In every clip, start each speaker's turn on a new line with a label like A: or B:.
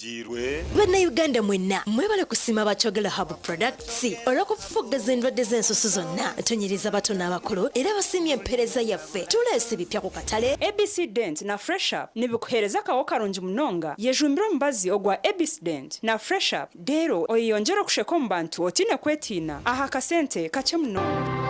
A: Kiragiirwe.
B: Bannayuganda mwenna mwebale kusiima aba Kyogero Herbal Products olw'okufufuggaza endwadde z'ensusu zonna. Tunyiriza abato n'abakulu era basiimye empeereza yaffe. Tuleese ebipya ku katale.
C: ABC Dent na Fresh Up nibikuheereza akaho karungi munonga. Yejumbire omubazi ogwa ABC Dent na Fresh Up reero oyeyongyere okusheka omu bantu otaine kwetiina aha kasente kakye munonga.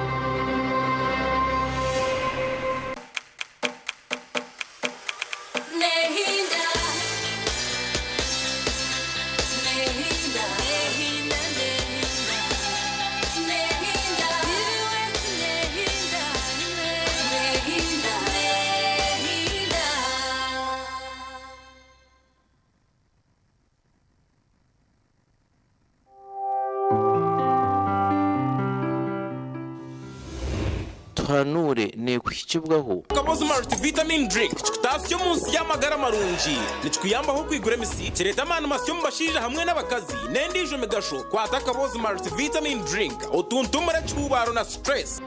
D: Tuhanuure neekuhikibwaho.
E: Kabozi Multivitamin Drink kikutaasya omu nsi y'amagara marungi. Nikikuyambaho okwigura emisi, kireeta amaani masya omu bashaija hamwe n'abakazi, n'endiijo migasho. Kwata Kabozi Multivitamin Drink otuntumure ekihuubaaro na stress.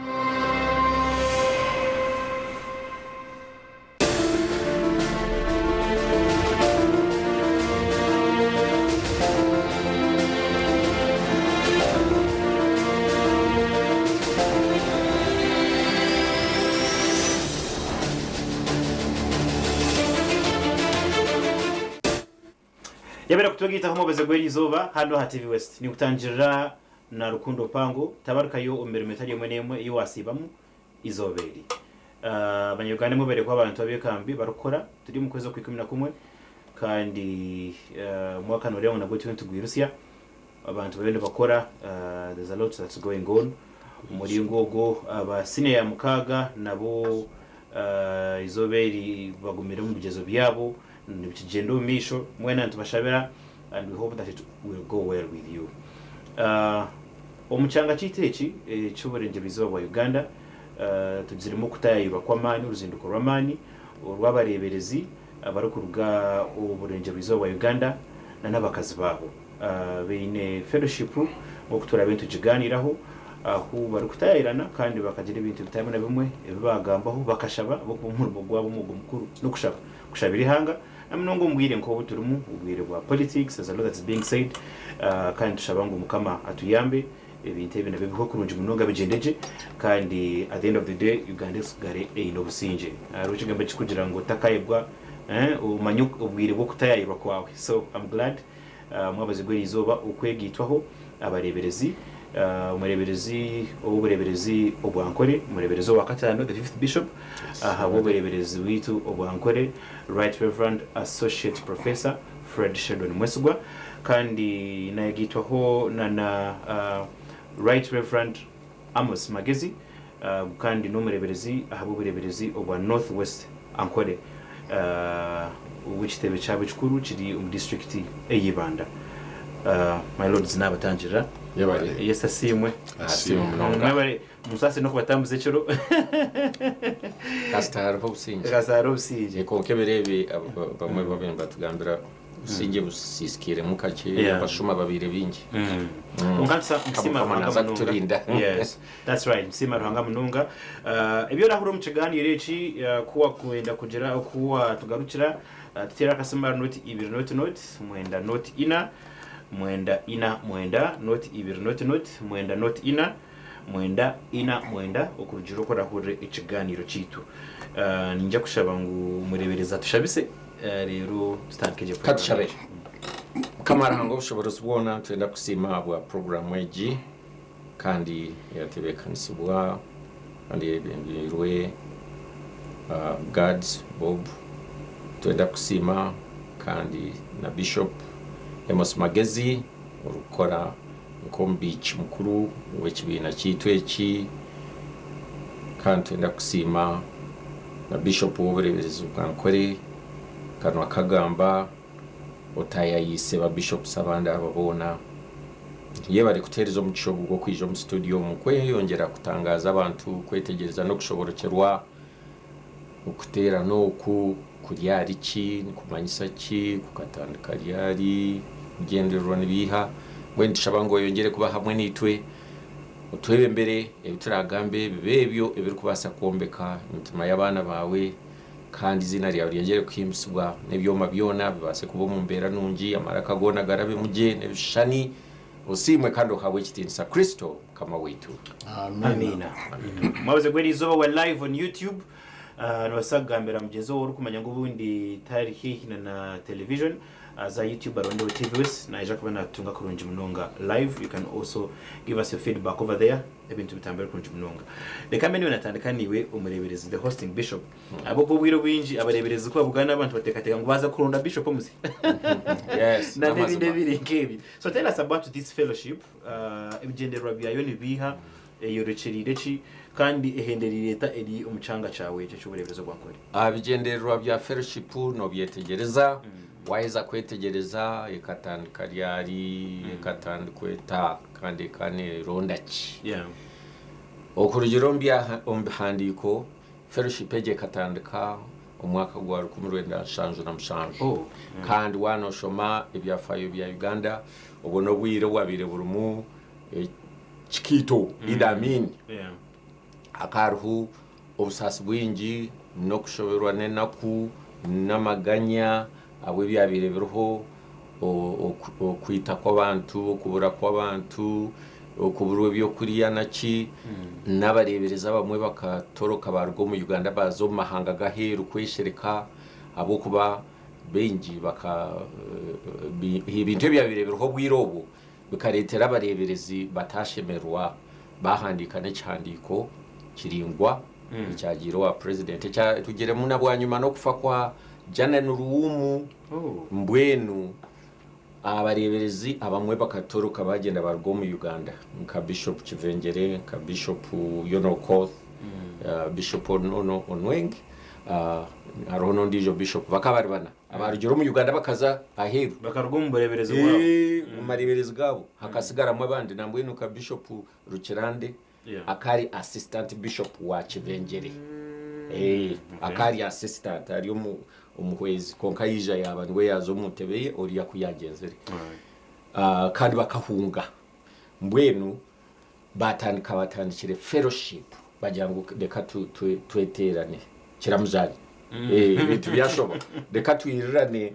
F: Yabera kutwegaitaho omubazi gw'erizooba hanu aha TV West. Nikutangirira na Rukundo Mpango, tabarukayo omu mirimo etari emwe n'emwe ei wasiibamu eizooba eri. Abanya-Uganda mwebare kuba abantu abekambi barikukora, turi omu kwezi okw'ikumi na kumwe kandi omwaka nooreeba ngu nagwo turiyo nitugwirusya, abantu bariyo nibakora, there's a lot that's going on. Omu muringo ogwo aba siniya ya mukaaga nabo eizooba eri bagumire omu bigyezo byabo, nikigyenda omu maisho, mwena nitubashabira and we hope that it will go well with you. Omu kyanga kyaitu eki eky'oburengyerwa-izooba bwa Uganda, tugiziremu okutaayayirwa kw'amaani, oruzinduko rw'amaani orw'abareeberezi abarikuruga oburengyerwa-izooba bwa Uganda n'abakazi baabo. Baine fellowship nk'oku turaabe nitugigaaniiraho, ahu barikutaayayirana kandi bakagira ebintu bitari bimwe na bimwe ebi baagambaho, bakashaba ahabw'okuba omurimo gwabo omwo mukuru n'okushaba, kushabira eihanga na munonga omu bwire nk'obu turimu, obwire bwa politics, there's a lot that's being said, kandi nitushaba ngu Mukama atuyambe ebintu ebi nabyo bihwe kurungi munonga bigyende gye kandi at the end of the day Uganda etsigare eine obusingye. Hariho ekigambo ekirikugira ngu otakayebwa omanye obwire bw'okutayayirwa kwawe so I'm glad omwabazi gw'erizooba okwegaitwaho abareeberezi, omureeberezi ow'obureeberezi obwa Nkore, omureeberezi owa kataano, the fifth bishop, ahabw'obureeberezi bwaitu obwa Nkore, Right Reverend Associate Professor Fred Sheldon Mwesigwa, kandi nayegaitwaho na na Right Reverend Amos Magezi, ogu kandi n'omureeberezi ahabw'obureeberezi obwa North West Ankole, obu ekitebe kyabo ekikuru kiri omu disiturikiti ey'Ibanda. My Lords naabatangirira.
G: Yebare.
F: Yesu asiimwe.
G: Asiimwe munonga.
F: Mwebare munsaasire n'okubatambuza ekiro.
G: Kasita hariho obusingye.
F: Kasita hariho obusingye.
G: Kwonka ebiro ebi bamwe babaire nibatugambira obusingye busisiikairemu kakye,
F: Yeah.
G: abashuma babaire baingi.
F: Kwonka nsiima
G: Mukama
F: Ruhanga
G: naaza
F: munonga.
G: kuturinda.
F: Yes, that's right. Nsiima Ruhanga munonga. Ebi orahurira omu kigaaniiro eki, ku wakwenda kugira oku watugarukira, tuteere akasimu ahari nooti ibiri nooti nooti mwenda nooti ina, mwenda ina mwenda, nooti ibiri nooti nooti mwenda nooti ina, mwenda ina mwenda okurugiirira oku orahurire ekigaaniiro kyaitu. Niinyija kushaba ngu omureeberezi atushabise reero tutandike gye
G: Ka
F: puroguraamu
G: tushabe.
F: yaitu.
G: Mukama Ruhanga ow'obushoboorozi bwona, nitwenda kukusiima ahabwa puroguraamu egi kandi eyatebeekanisibwa kandi eyebembeirwe Gads Bob. Nitwenda kukusiima kandi na Bishop Amos Magezi orikukora nk'omubiiki mukuru w'ekibiina kyaitu eki. Kandi nitwenda kusiima na Bishop w'obureeberezi bwa Nkore, Kanwa Kagamba, otaayayiise ba Bishops abandi aba boona. Yebare kutuheereza omugisha ogu gw'okwija omu situdiyo omu kweyongyera kutangaaza abantu, kwetegyereza n'okushoborokyerwa okuteerana oku kuri ahari ki, nikumanyisa ki, kukatandika ryari, ebigyendererwa nibiiha. Mbwenu nitushaba ngu oyongyere kuba hamwe naitwe, otwebembere, ebi turaagambe bibe ebyo ebirikubaasa kwombeka emitima y'abaana baawe. Kandi eiziina ryawe ryongyere kuhimbisibwa, n'ebyoma byona bibaase kuba omu mbeera nungi, amaraka goona garabemu gye, n'ebishushani. Osiimwe kandi ohaabwe ekitiinisa Kristo Mukama waitu.
F: Amiina. Mwabuze gw'eri izooba we live on YouTube. Ah, nobaasa kugambira mugyenzi wawe orikumanya ngu obundi tari haihi na na television aze aha YouTube arondeho TV West naija kuba natutunga kurungi munonga live. You can also give us your feedback over there ebintu bitambure kurungi munonga. Reka mbe niiwe natandika niiwe omureeberezi the hosting bishop. Ahabw'okuba obwire obwingi abareeberezi ku babugana abantu bateekateeka ngu baaza kuronda bishop omuzi
G: Yes,
F: na n'ebindi
G: n'amazima.
F: ebiri nk'ebyo. So tell us about this fellowship, ebigyendererwa byayo nibiiha, eyorekyereire ki, kandi ehendereire eta eri omu kyanga kyawe eki eky'obureeberezi obwa Nkore?
G: Ebigyendererwa bya fellowship nobyetegyereza, waheza kwetegyereza ekatandika ryari, ekatandikwa eta kandi ekaba neronda ki?
F: Yeah.
G: Okurugiirira omu bihandiiko, Fellowship egi ekatandika omwaka gwa 1977 kandi waaba noshoma ebyafaayo bya Uganda obwo n'obwire obwabaire burimu ekikiito, Idi Amin, hakaba hariho obusaasi bwingi n'okushoberwa n'enaku n'amaganya ahabw'ebyabaire biriho, okwita kw'abantu, okubura kw'abantu, okuburwa ebyokurya naki, n'abareeberezi abamwe bakatoroka baaruga omu Uganda baaza omu mahanga g'aheeru kweshereka ahabw'okuba baingi baka ebintu ebyabaire biriho obwire obwo bikareetera abareeberezi bataashemererwa baahandiika n'ekihandiiko kiraingwa ekyagiire owa purezidenti ekyarugiremu na bwanyima n'okufa kwa Janan Luwum. Mbwenu abareeberezi abamwe bakatoroka baagyenda baaruga omu Uganda nka Bishop Kivengere, nka Bishop Yono Okoth, Bishop Onono Onweng, hariho n'ondiijo Bishop bakaba bari bana abaarugire omu Uganda bakaza aheeru.
F: Bakaruga omu bureeberezi bwabo.
G: Omu mareeberezi gaabo hakasigaramu abandi nambwenu nka Bishop Rukirande akaba ari assistant bishop wa Kivengere. Akaba ari assistant ari omuhwezi kwonka yaija yaaba niwe yaaza omu ntebe ye oriya ku yaagyenzire. Kandi bakahunga. Mbwenu baatandika batandikire fellowship bagira ngu reka tweteerane kiramujari. Ebintu byashoba. Reka twirirane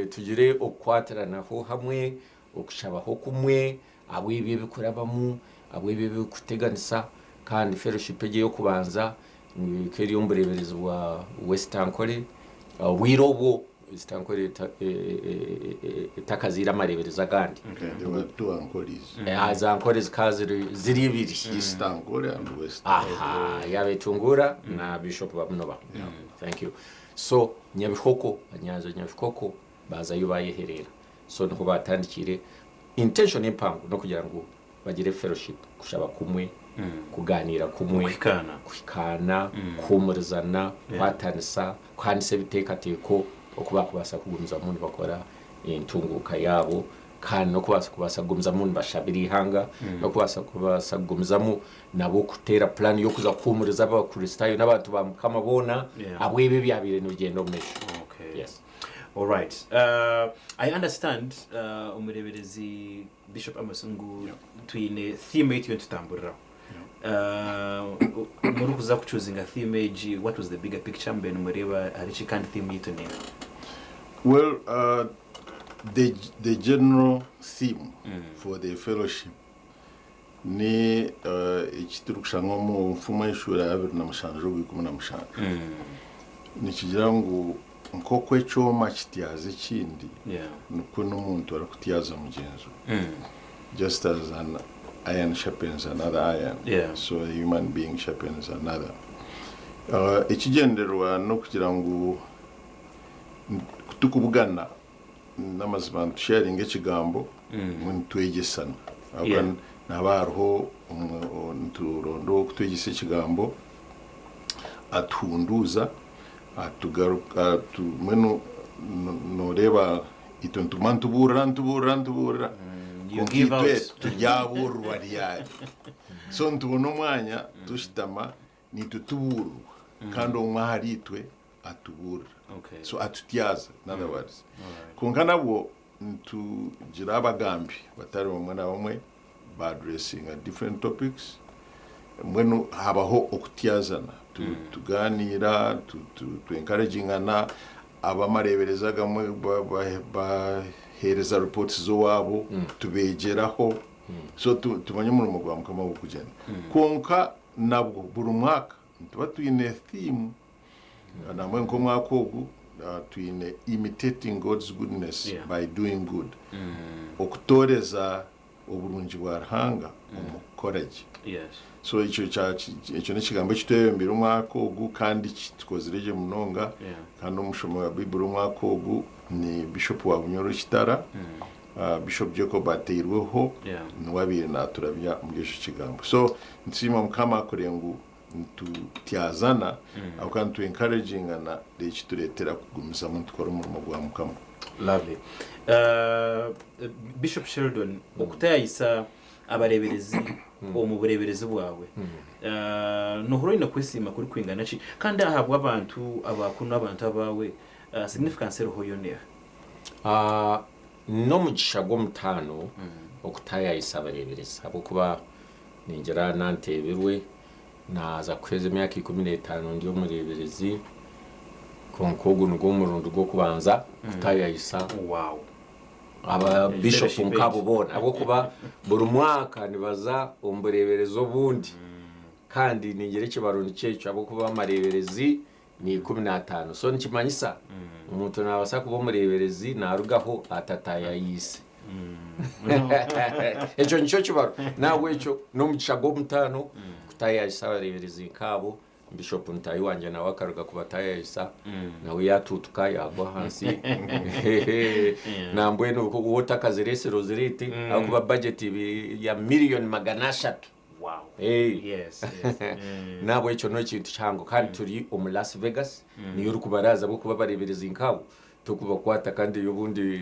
G: tugire okukwatiranaho hamwe, okushabaho kumwe, ahabw'ebyo ebikurabamu, ahabw'ebyo ebirikuteganisa, kandi fellowship egi ey'okubanza ekaba eri omu bureeberezi bwa West Ankole, obwire obwo West Ankole etakazaire amareeberezi agandi.
A: There were two Ankoles.
G: Za Ankole zikaba ziri ibiri.
A: East Ankole and West.
G: Aha, yaaba Etungura na Bishop Bamunoba. Thank you. So Nyabihoko, Nyanja Nyabihoko baazayo baayehereera. So niho baatandikiire. Intention empango n'okugira ngu bagire fellowship, kushaba kumwe, kugaaniira kumwe,
F: Kuhikaana.
G: kuhikaana, kuhuumurizana, kukwatanisa, kuhaanisa ebiteekateeko oku baakubaasa kugumizamu nibakora entunguuka yaabo kandi n'okubaasa kubaasa kugumizamu nibashabira eihanga, n'okubaasa kubaasa kugumizamu nabo kuteera puraani y'okuza kuhuumuriza Abakristaayo n'abantu ba Mukama boona ahabw'ebyo ebyabaire nibigyenda omu maisho.
F: Okay.
G: Yes.
F: Alright. I understand omureeberezi Bishop Amos ngu twine theme ei turiyo nitutamburiraho. Murikuza kuchoosinga theme egi, what was the bigger picture mubaire nimureeba ahari ki kandi theme yaitu neeha?
A: Well, the general theme for the fellowship ni eki turikushanga omu nfumu eshuura ya 27 ogwa 17. Nikigira ngu nk'oku ekyoma kityaza ekindi, nikwo n'omuntu arikutyaza mugyenzi we. Just as an iron sharpens another iron, so a human being sharpens another. Ekigyendererwa n'okugira ngu kutukubugana n'amazima nitusharinga ekigambo mbwenu nitwegyesana. Ahabw'okuba nihaba hariho nituronda ow'okutwegyesa ekigambo atuhunduuza atugaruka mbwenu nooreeba itwe nituguma nitubuurira nitubuurira nitubuurira
F: You
A: kwonka
F: give
A: itwe
F: out.
A: turyabuurirwa ryari? So nitubona omwanya tushutama naitwe tubuurirwa kandi omwe ahariitwe atubuurira. So atutyaza in other words. Kwonka nabwo nitugira abagambi batari bamwe na bamwe ba addressinga different topics. Mbwenu habaho okutyazana, tugaaniira, tu encouragingana, ab'amareeberezi agamwe baheereza reports z'owaabo, tubeegyeraho, so tumanye omurimo gwa Mukama oku gurikugyenda. Kwonka nabwo buri mwaka nituba twine theme, nambwenu nk'omwaka ogu twine Imitating God's Goodness by Doing Good, okutooreza oburungi bwa Ruhanga omu kukora gye. So ekyo ekyo n'ekigambo eki twebembeire omwaka ogu kandi kitukozire gye munonga. Kandi omushomi wa Baiburi omwaka ogu ni Bishop wa Bunyoro Kitara, Bishop Jacob Ateirweho, niwe abaire naaturabya omuri ekyo kigambo. So nitusiima Mukama kureba ngu nitutyazana ahabw'okuba nitu encouragingana ekitureetera kugumizamu nitukora omurimo gwa Mukama.
F: Lovely. Bishop Sheldon, okutayayisa abareeberezi omu bureeberezi bwawe, noohurira oine kwesiima kurikwingana ki? Kandi ahabw'abantu aba kunu, abantu abaawe, significance eriho yo neeha?
G: N'omugisha gw'omutaano okutayayisa abareeberezi ahabw'okuba ningira nanteebirwe Naaza kuheza emyaka 15 ndi omureeberezi, kwonka ogu nigwo murundi gw'okubanza kutayayisa aba bishopu nk'abo boona ahabw'okuba buri mwaka nibaza omu bureeberezi obundi kandi ningira ekibaro nikyo ekyo ahabw'okuba amareeberezi ni 15 so nikimanyisa omuntu naabaasa kuba omureeberezi naarugaho atatayayiise. Ekyo nikyo kibaro. N'ahabw'ekyo n'omugisha gw'omutaano kutayaayisa abareeberezi nk'abo. Bishopu ntaahi wangye nawe akaruga kubatayaayisa, nawe yaatuutuka yaagwa ahansi. Nambwenu waaba otakazireetsire ozireete ahabw'okuba bajeti ya miriyoni 300. N'ahabw'ekyo n'ekintu kihango kandi turi omu Las Vegas, niyo orikubaraaza ahabw'okuba abareeberezi nk'abo Tokubakwata kandi obundi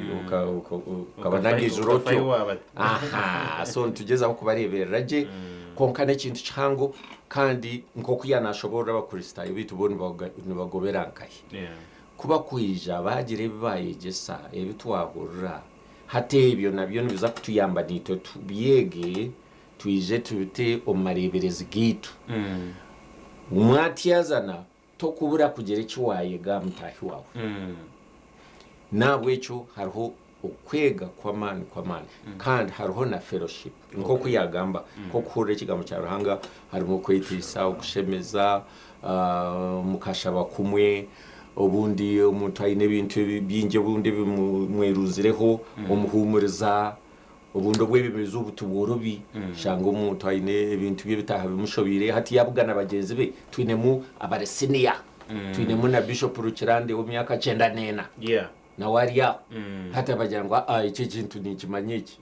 G: okabanagiizira otyo. Aha, so nitugyezaho kubareeberera gye kwonka n'ekintu kihango kandi nk'oku yaanashoboorora Abakristaayo baitu bo nibagobera nkahi? Ku bakwija baagira ebi baayegyesa, ebi twahurira, hati ebyo nabyo nibiza kutuyamba naitwe tubyege twije tubite omu mareeberezi gaitu. Mwatyazana Tokubura kugira eki waayega aha mutaahi waawe. N'ahabw'ekyo hariho okwega kw'amaani kw'amaani kandi hariho na fellowship nk'oku yaagamba, nk'okuhurira ekigambo kya Ruhanga harimu okweteisa, okushemeza, mukashaba kumwe, obundi omuntu aine ebintu bingi obundi ebimwerunzireho omuhuumuriza. Obundi obwebembezi obu tibworobi, oshanga omuntu aine ebintu bye bitaaha bimushobeire, hati yabugana bagyenzi be, twinemu abari siniya, twinemu na Bishop Rukirande ow'emyaka 94 nawe ari aho, hati abagira ngu aa eki ekintu ninkimanya eki,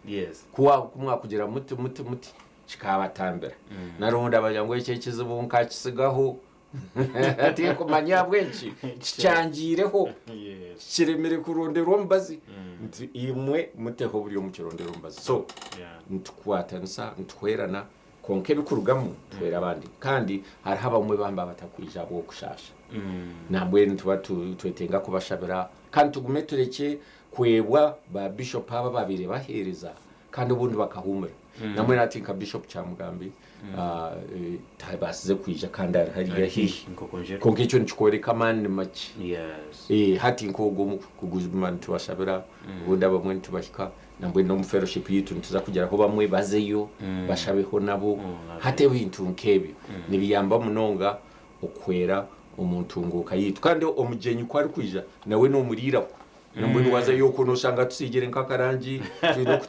G: ku mwakugira muti muti muti kikabatambira, nari obundi abagira ngu eki ekizibu nkakisigaho. Tinkumanya ahabw'enki kikyangiireho, kiremire kuronderwa omubazi. Nti imwe muteho buri omwe kirondere omubazi. So nitukwatanisa, nituhwerana, kwonka ebikurugamu tuhwera abandi. Kandi hariho abamwe bambi abatakwija ahabw'okushaasha. Nambwenu nituba twetenga kubashabira kandi tugume turekye kwebwa ba bishop abo ababaire baheereza kandi obundi bakahuumura. Nambwenu hati nka Bishop Kyamugambi tabaasize kwija kandi ari hariya haihi. Kwonka ekyo nikikworeka amaani ni makye. Hati nk'ogwo kuguma nitubashabira, obundi abamwe nitubahika, nambwenu n'omu fellowship yaitu nituza kugyeraho bamwe bazeyo bashabeho nabo. Hati ebintu nk'ebyo nibiyamba munonga okuhwera omu ntunguuka yaitu. Kandi omugyenyi ku arikwija nawe noomuriiraho. Nambwenu wazayo okwo noshanga tusigire nk'akarangi twine oku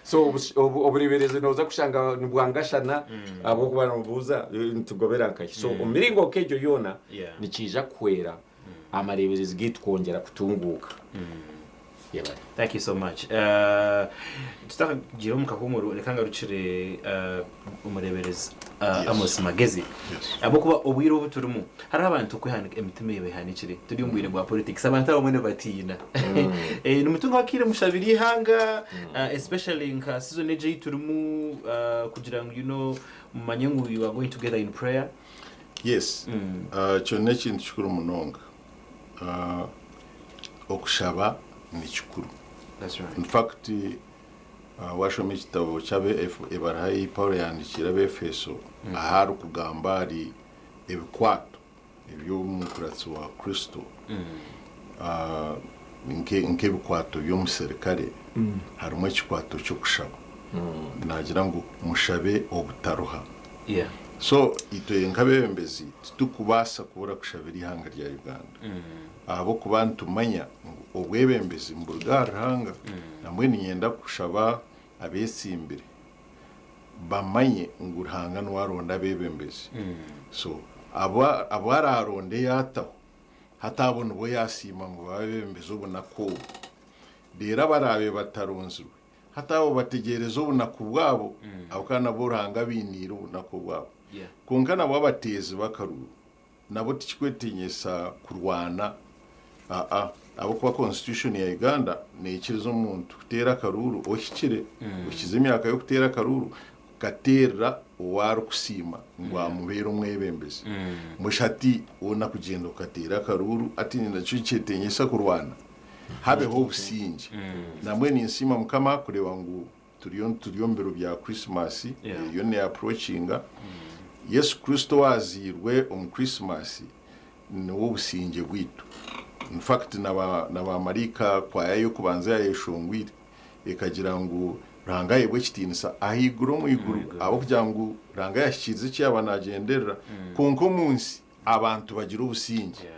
G: so obureeberezi nooza kushanga nibwangashana ahabw'okuba noobuuza nitugobera nkahi. So omu miringo nk'egyo yoona nikiija kuhwera amareeberezi gaitu kwongyera kutunguuka. Yebare.
F: Thank you so much. Tutakagiire omu kahuumuro reka ngarukire omureeberezi Amos Magezi. Ahabw'okuba obwire obu turimu hariho abantu okwehanika emitima ebehanikire. Turi omu bwire bwa politics abantu abamwe nibatiina. Nimutungaho akaire mushabire eihanga especially nka season egi ei turimu kugira ngu you know mumanye ngu you are going together in prayer.
A: Yes, ekyo n'ekintu kikuru munonga. Okushaba ni kikuru. In fact, Waashoma ekitabo ky'ebaruha ei Paulo yahandikiire Abaefeso, ahu arikugamba ahari ebikwato eby'omukuratsi wa Kristo nk'ebikwato by'omuserukare, harimu ekikwato ky'okushaba. Naagira ngu mushabe obutaruha. So itwe nk'abeebembezi titurikubaasa kubura kushabira eihanga rya Uganda ahabw'okuba nitumanya ngu obwebembezi niburuga ahari Ruhanga. Nambwenu niinyenda kushaba abeetsimbire bamanye ngu Ruhanga niwe aronda abeebembezi. So abu abu araaronde yaataho, hati abo nibo yaasiima ngu babe abeebembezi obunaku obu. Reero abaraabe bataronzirwe, hati abo bategyereze obunaku bwabo, ahabw'okuba nabo Ruhanga abainiire obunaku obwabo. Kwonka nabo abateezi b'akaruuru nabo tikikwetengyesa kurwana, aa, ahabw'okuba constitution ya Uganda neikiriza omuntu kuteera akaruuru ohikire, ohikize emyaka y'okuteera akaruuru, kukateerera ou arikusiima ngu amubeere omwebembezi. Mbwenu shi hati woona kugyenda okateera akaruuru hati nakyo nikyetengyesa kurwana? Habeho obusingye. Nambwenu ninsiima Mukama kureeba ngu turiyo turi omu biro bya Krisimasi eriyo ne approachinga. Yesu Kristo owaazairwe omu Krisimasi niwe obusingye bwaitu. In fact na baamaraika kwaya y'okubanza yaayeshongwire ekagira ngu Ruhanga aheebwe ekitiinisa ahaiguru omu iguru ahabw'okugira ngu Ruhanga yaahikiiriza eki yaaba naagyenderera kwonka omu nsi abantu bagire obusingye.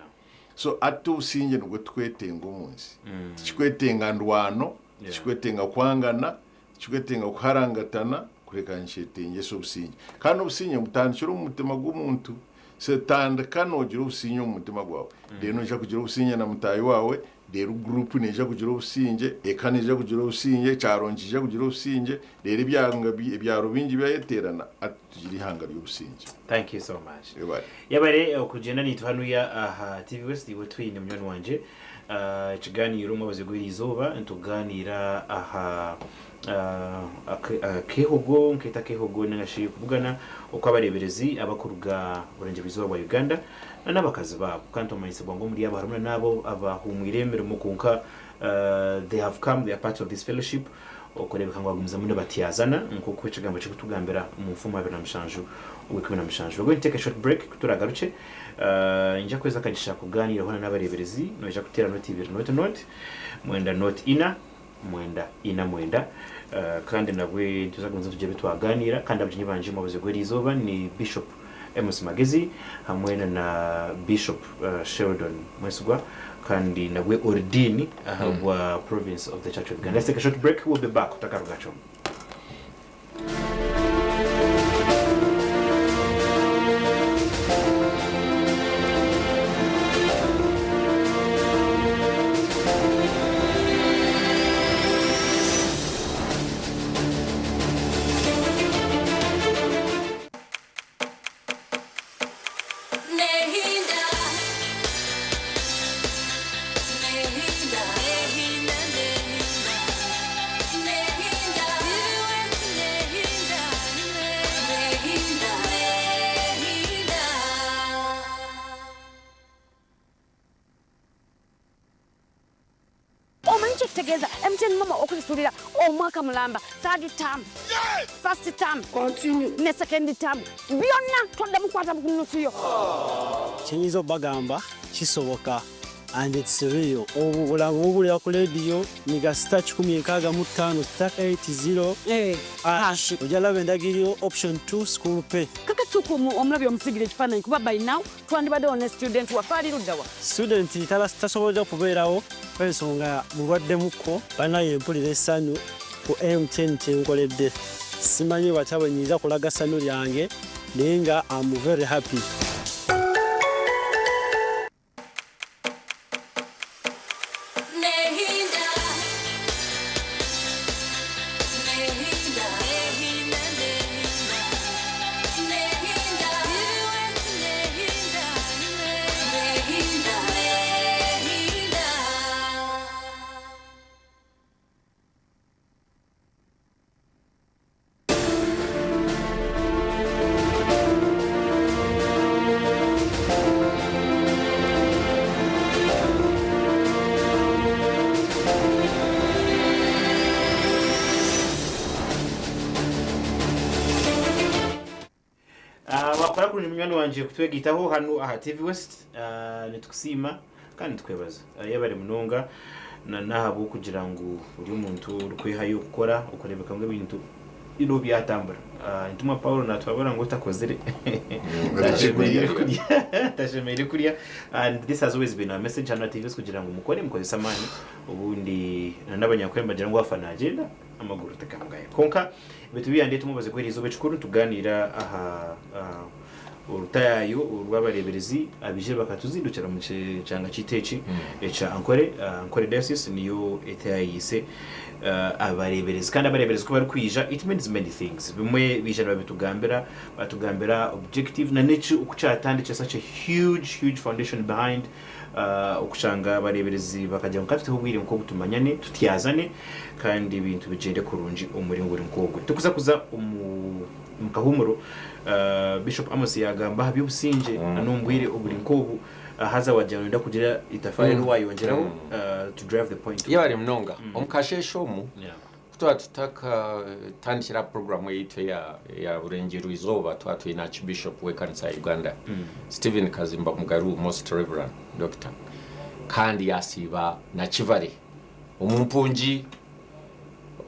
A: So hati obusingye nibwo turikwetenga omu nsi. Tikikwetenga ndwano, tikikwetenga kwangana, tikikwetenga kuharangatana, kureka nikyetengyesa obusingye. Kandi obusingye nibutandikira omu mutima gw'omuntu. So tandika noogira obusingye omu mutima gwawe, reero noija kugira obusingye na mutaahi waawe, reero guruupu neija kugira obusingye, eka neija kugira obusingye, ekyaro nikiija kugira obusingye, reero ebyanga ebyaro bingi byayeteerana, hati tugire eihanga ry'obusingye.
F: Thank you so much.
A: Webale.
F: Yabare okugyenda naitwe hanuya aha TV West iwe twine munywani wangye. Ekigaaniiro omwabazyo gw'eriizooba nitugaaniira aha akeehogo nkeeta akeehogo ninga shi okubugana okw'abareeberezi abakuruga Burengyerwa-izooba bwa Uganda n'abakazi baabo. Kandi twamanyisibwa ngu omuri abo harimu n'abo abahuumwire emirimo kwonka they have come, they are part of this fellowship okureebeka ngu bagumizamu nibatyazana nk'oku ekigambo kirikutugambira omu nfumu 27 ogw'ikumi na mushanju. We're going to take a short break ku turaagarukye Niinyija kuhweza akagisha kugaaniira hoona n'abareeberezi. Noija kuteera nooti ibiri nooti nooti, mwenda nooti ina, mwenda ina mwenda. Kandi nabwe nituza kugumizamu tugire ebi twagaaniira. Kandi abagyenyi bangye omu mubazi gw'eriizooba ni Bishop Amos Magezi hamwe na Bishop Sheldon Mwesigwa kandi nabwe ori Dean ahabwa Province of the Church of Uganda. Let's take a short break, we'll be back. Otakaruga kyoma.
H: Omanyi kyekitegeeza MTN Momo okusasulira omwaka mulamba, third term, first term ne second term byonna toddamu kukwata ku nnusu yo.
I: Kyenyinza obagamba kisoboka and it's real obwo obulango buwulira ku leediyo nyiga star 165 star 80 hash ojja laba endagiriro option 2 school pay.
H: Kakati omulabi omusiigire ekifaananyi kuba by now Twandibaddewo ne student waffe ali ludda wa?
I: Student tasobodde kubeerawo olw'ensonga mulwaddemukko. Banaye mpulira essanyu ku MTN kyenkoledde. Simanyi watya bwenyinza kulaga ssanyu lyange naye nga am very happy.
F: Munywani wangye kutwegaitaho hanu aha TV West. Nitukusiima kandi nitukwebaza. Yebare munonga na n'ahabw'okugira ngu ori omuntu orikwehayo kukora okureebeka ngu ebintu byatambura. Entumwa Paulo naatuhabura ngu otakozire tashemereire kurya tashemereire kurya and this has always been our message hanu aha TV West kugira ngu mukore mukozese amaani obundi na n'abanyankore nibagira ngu waafa naagyenda amaguru tigamugaya. Kwonka Ebintu ebi yandeeta omu bubazi bw'eriizooba ekikuru nitugaaniira aha orutayaayo orw'abareeberezi abaijire bakatuzindukira omu kyanga kyaitu eki ekya Ankole. Ankole Diocese niyo etaayayiise abareeberezi kandi abareeberezi ku barikwija it means many things. Bimwe baija nibabitugambira, batugambira objective na n'eki oku kyatandikire such a huge huge foundation behind Okushanga abareeberezi bakagira ngu ka tuteho obwire nk'obu tumanyane, tutyazane kandi ebintu bigyende kurungi omu muringo guri nk'ogwo. Turikuza kuza omu kahuumuro, Bishop Amos yaagamba aha by'obusingye n'omu bwire oburi nk'obu haza wagira nooyenda kugira itafaari eri waayongyeraho to drive the point.
G: Yebare munonga. Omu kasheeshe omu, Ku twaba tutakatandikire aha puroguraamu yaitu eya Burengyerwa Izooba, twaba twine Archbishop w'ekanisa ya Uganda, Stephen Kazimba Mugalu, Most Rev. Dokita, kandi yaasiiba Nakivale omu mpungi.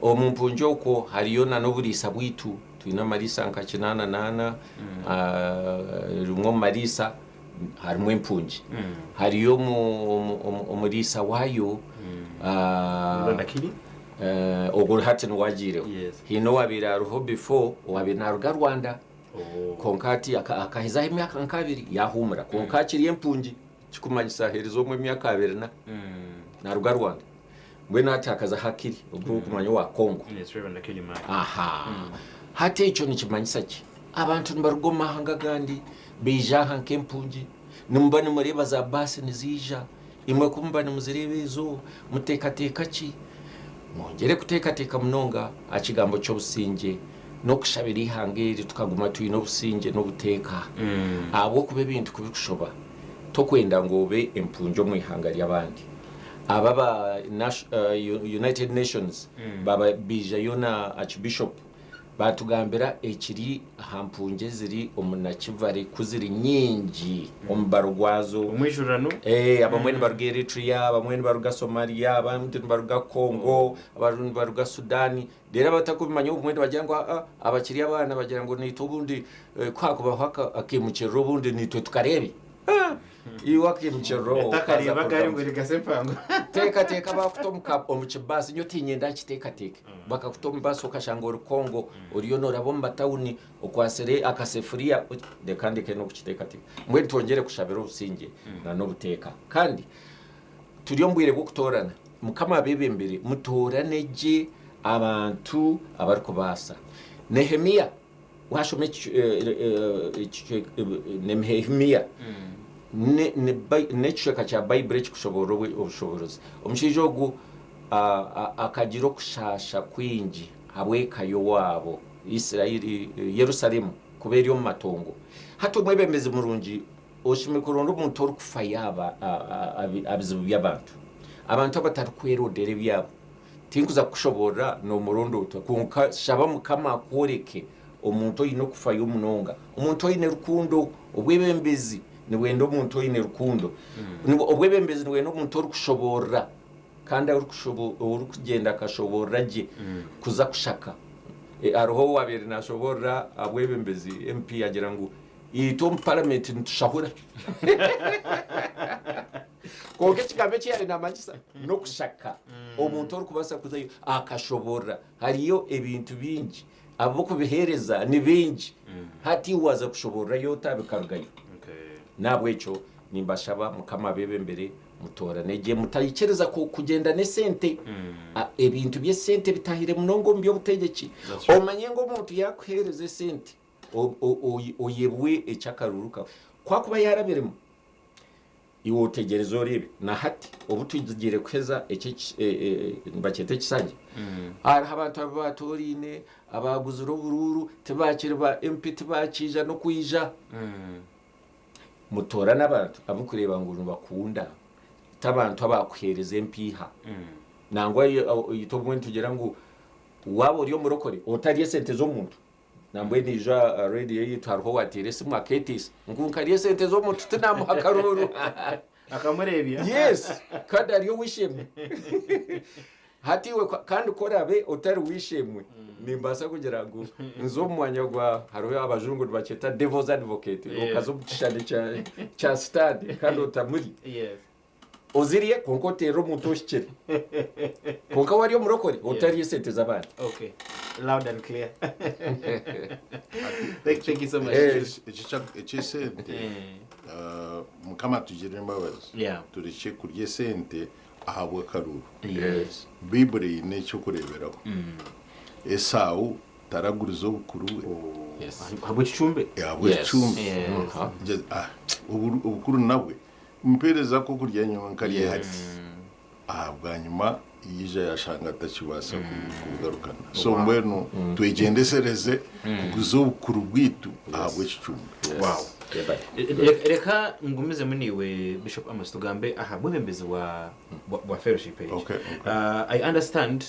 G: Omu mpungi okwo hariyo n'oburiisa bwaitu, twine amariisa nka kinaana n'ana, rimwe omu mariisa harimu empungi. Hariyo omuriisa waayo. Ogwo hati niwe agiireho. Haine owaabaire ariho before owaabaire naaruga Rwanda kwonka hati akahezaho emyaka nk'abiri yaahuumura kwonka akiri empungi ekirikumanyisa aheerize omwe emyaka abiri na naaruga Rwanda. Mbwenu hati hakazaho Akili ogu orikumanya owa Congo. Aha. Hati ekyo nikimanyisa ki? Abantu nibaruga omu mahanga agandi baija aha nk'empungi, nimuba nimureeba za baasi niziija. Imwe ku muba nimuzireeba ezo, muteekateeka ki? Mwongyere kuteekateeka munonga aha kigambo ky'obusingye n'okushabira eihanga eri tukaguma twine obusingye n'obuteeka. Ahabw'okuba ebintu ku birikushoba, tokwenda ngu obe empungi omu ihanga ry'abandi. Aba aba United Nations baaba baijayo na Archbishop Baatugambira ekiri aha mpungi eziri omu Nakivale ku ziri nyingi omubaro gwazo.
F: Omwijurano.
G: Ee, abamwe nibaruga Eritrea, abamwe nibaruga Somalia, abandi nibaruga Congo, abandi nibaruga Sudan. Reero abatarikubimanya obumwe nibagira ngu aa abakiri abaana bagira ngu naitwe obundi ku haakubaho akaimukiriro obundi naitwe tukareebe. Iwe akaimukiriro okaza
F: Otakareeba agari
G: kurugamu.
F: ngu rigase empango.
G: Teekateeka baakuta omu ka omu kibaasi nyowe tiinyenda nkiteekateeke. Bakakuta omu baasi okashanga ori Congo oriyo nooraba omu matawuni okwatsire akasefuriya reka ndeke n'okukiteekateeka. Mbwenu twongyere kushabira obusingye n'obuteeka. Kandi turi omu bwire bw'okutoorana, Mukama abeebembere mutoorane gye abantu abarikubaasa. Nehemia Waashoma Nehemia n'ekicweka kya Baibuli ekirikushoboorora obushoboorozi. Omushaija ogu akagira okushaasha kwingi ahabw'eka y'owaabo, Israeli, Yerusaalemu kuba eri omu matongo. Hati omwebembezi murungi oshemereire kuronda omuntu orikufayo aha bizibu by'abantu, abantu abatarikwerondera ebyabo. Tinkuza kukushoboorora nomuronda ota kwonka shaba mukama akworeke omuntu oine okufayo munonga, omuntu oine rukundo, obwebembezi nibwenda omuntu oine rukundo, obwebembezi nibwenda omuntu orikushoboorora kandi orikugyenda akashoboorora gye kuza kushaka. Hariho owabaire nashoboorora ahabwebembezi MP yagira ngu itwe omu paramenti nitushahura. Kwonka ekigambo eki yaabaire naamanyisa n'okushaka omuntu orikubaasa kuzayo akashoboorora. Hariyo ebintu bingi, ab'okubiheereza ni baingi. Hati iwe waaza kushoboororayo ota bikarugayo? N'ahabw'ekyo nimbashaba Mukama abeebembere mutoorane gye, mutaikiriza kugyenda n'esente. Ebintu by'esente bitahire munonga omu by'obutegyeki. Omanye ngu omuntu yaakuheereza esente, oyebwe eky'akaruuru kaawe. Ku akuba yaarabiremu, Iwe otegyereze oreebe. Na hati obu tugiire kuheza eki nibakyeta ekisanja, hariho abantu abu baatooraine, abaaguzire oburuuru, tibaakiri ba MP, tibaakiija n'okwija. Mutoorane abantu abu murikureeba ngu nibakunda, ti abantu abaakuheereza empiiha. Nangwa itwe obumwe nitugira ngu waaba ori omurokore, otarya esente z'omuntu. Nambwenu ijo aha rediyo yaitu hariho owateire esimu akeeteisa ngu nkarya esente z'omuntu tinamuha karuuru.
F: Akamureebya.
G: Yes, kandi ari ow'eishe-emwe. Hati iwe kandi ku oraabe otari w'eishe-emwe, nimbaasa kugira ngu nze omu mwanya gwa hariho abajungu nibakyeta devil's advocate, okaza omu kishushani kya sitaane kandi otamuri. Ozirye kwonka oteerere omuntu ohikire. Kwonka wari omurokore otarya esente z'abandi.
F: Okay. Loud and clear. Thank, thank you so much.
A: Eky'esente, Mukama atugirire embabazi, turekye kurya esente ahabw'akaruru. Baiburi eine eky'okureeberaho. Esau taragurize obukuru bwe.
F: Ahabw'ekicumbi?
A: Ahabw'ekicumbi. Obukuru nabwe mpeereza ak'okurya nyowe nkarye hati. Aha bwanyima yaija yashanga atakibaasa kubugarukana. So mbwenu twegyendesereze kuguza obukuru bwaitu ahabw'ekicumbi.
F: Wow. Reka ngumizemu naiwe Bishop Amos tugambe aha bwebembezi bwa bwa fellowship egi.
A: Okay, okay.
F: I understand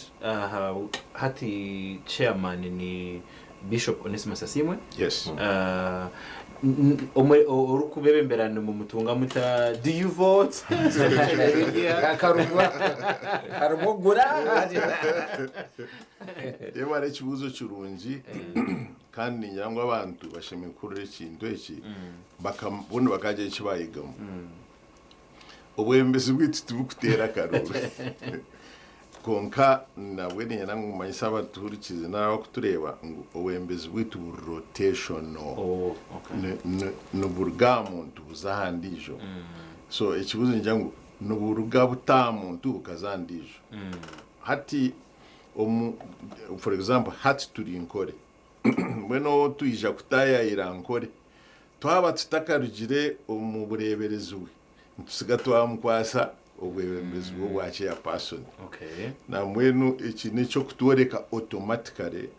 F: hati chairman ni Bishop Onesimus Asiimwe.
A: Yes.
F: Omwe orikubebembera nimumutunga muta? Do you vote?
G: Akarugwa harimu ogura.
A: Reeba hariho ekibuuzo kirungi kandi ningira ngu abantu bashemereire kuhurira ekintu eki ubundi bakagira eki bayegamu. Obwebembezi bwaitu tiburikuteera akaruuru. Kwonka nabwe niinyenda ngu manyise abatuhurikiize nari abarikutureeba ngu obwebembezi bwaitu buri rotational. Niburuga aha muntu buza aha ndiijo. So ekibuuzo nikigira ngu niburuga buta aha muntu bukaza aha ndiijo? Hati omu for example hati turi Nkore. Mbwenu ou twija kutaayaayira Nkore, twaba tutakarugire omu bureeberezi bwe, nitusiga twamukwasa obwebembezi bw'obwa chairperson. Nambwenu eki n'eky'okutworeka automatically